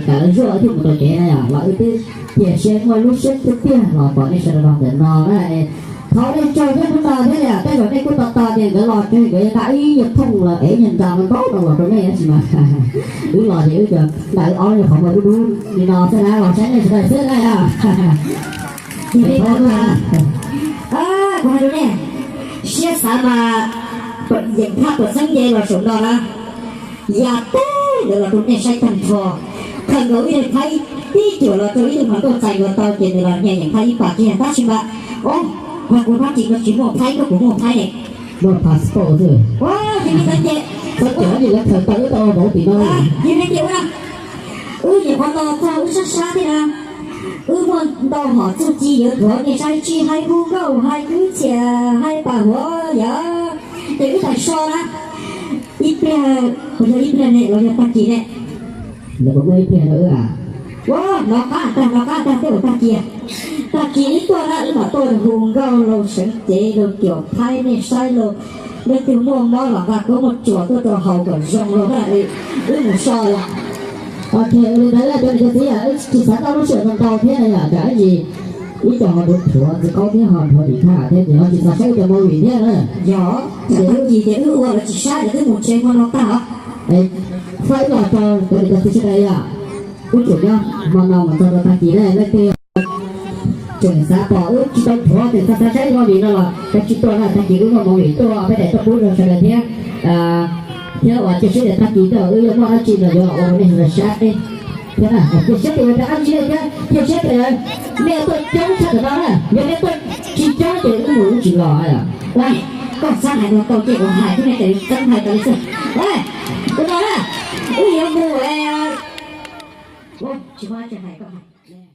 Kam lawv zuaj thiaj mus tau kev na yom, los wb twb cia siab muaj lub siab tiag tiag los pom nej sawv daws los ntawm no na. Thov nej tsaug thiab hnub no thiab li, tej zaum nej kuj tos tos tias nkawd los tsev nkawd yuav nqa ib nyuag thooj los ev nyuag nra ntau ntau no los rau nej tab sis mas wb los ces wb nqa wb ob nyuag qhov muag dub dub li no xwb na los saib nej sawv daws xwb na yom. Kuv hais rau nej, siab xav mas yeem thaj puas txheeb nce los saum no na, yam teb ntawd los rau nej saib tag nrho. Khaws nkaus ib tug thaib tib cuam los rau ib tug hluas nkauj txais nkaus tau ces nws los nyiag yeem thaj ib pas kiag tab sis mas, o, hos kuv hnab ris no tsis muaj thaib, koj puas muaj thaib ne? Muaj passport xwb. Ua, yog li ntawd ces, txhob cov ib lawv khaws tau wb tau vauv tim no. Yog li ces ua, wb nyuam qhuav los txog wb sab sab thiab na, wb muaj ntau hom txuj ci yuav thuav nej saib, tsis hais hu nkauj hais kwv txhiaj hais pam huam yom, ces wb tawm so na, ib pliag, puas yog ib pliag ne los yog tag kis ne? Lawv puas muaj ib pliag rau wb a? Ua, hnov qab tag, hnov qab tag, twb ua tag kis, tag kis wb tuaj na wb mam tuaj hu nkauj lauj, seev cev lauj, cuam thaib nej saib lauj, leej twg muaj mob los nqa koob muaj tsuas tuaj rau haus kom zoo lauj na, wb mus so yom. Ok, ua li ntawd cov niam cov txiv, wb tsis xav tau lub sij hawm ntau ntau thiab na yom, tsam ib ntsis wb cov ho dhuav dhuav ntxiv qaub thiab ho dhuav tim thaj thiab ces ho tsis xav saib wb cov movie thiab na. Yog, tag kis ces wb ua lawv tsis saib lawv twb mus tsev hmo no tag os. Faib los rau cov niam cov txiv sawv daws yom, wb tsum nyob hmo no mus txog rau tag kis na, leej twg tseem xav pom wb tsis tau dhuav tseem xav xav saib movie no los kav tsij tuaj na, tag kis wb muaj movie tuaj peb daim tuaj pub rau sawv daws thiab. Thiab ua cia siab tias tag kis twb wb yuav muaj dab tsi los yuav los ua rau nej sawv daws saib thiab na. Cia siab tias yuav rau dab tsi thiab, cia siab tias nej yuav tuaj coob tshaj ntawm no na, yog nej tuaj tsis coob ces wb mus wb tsis los. Koj xav hais no tau ces kuv hais thiab, nej tseem txeeb hais tas li xwb. Ua no na, wb yuav mus, tsis muaj dab tsi hais, koj hais.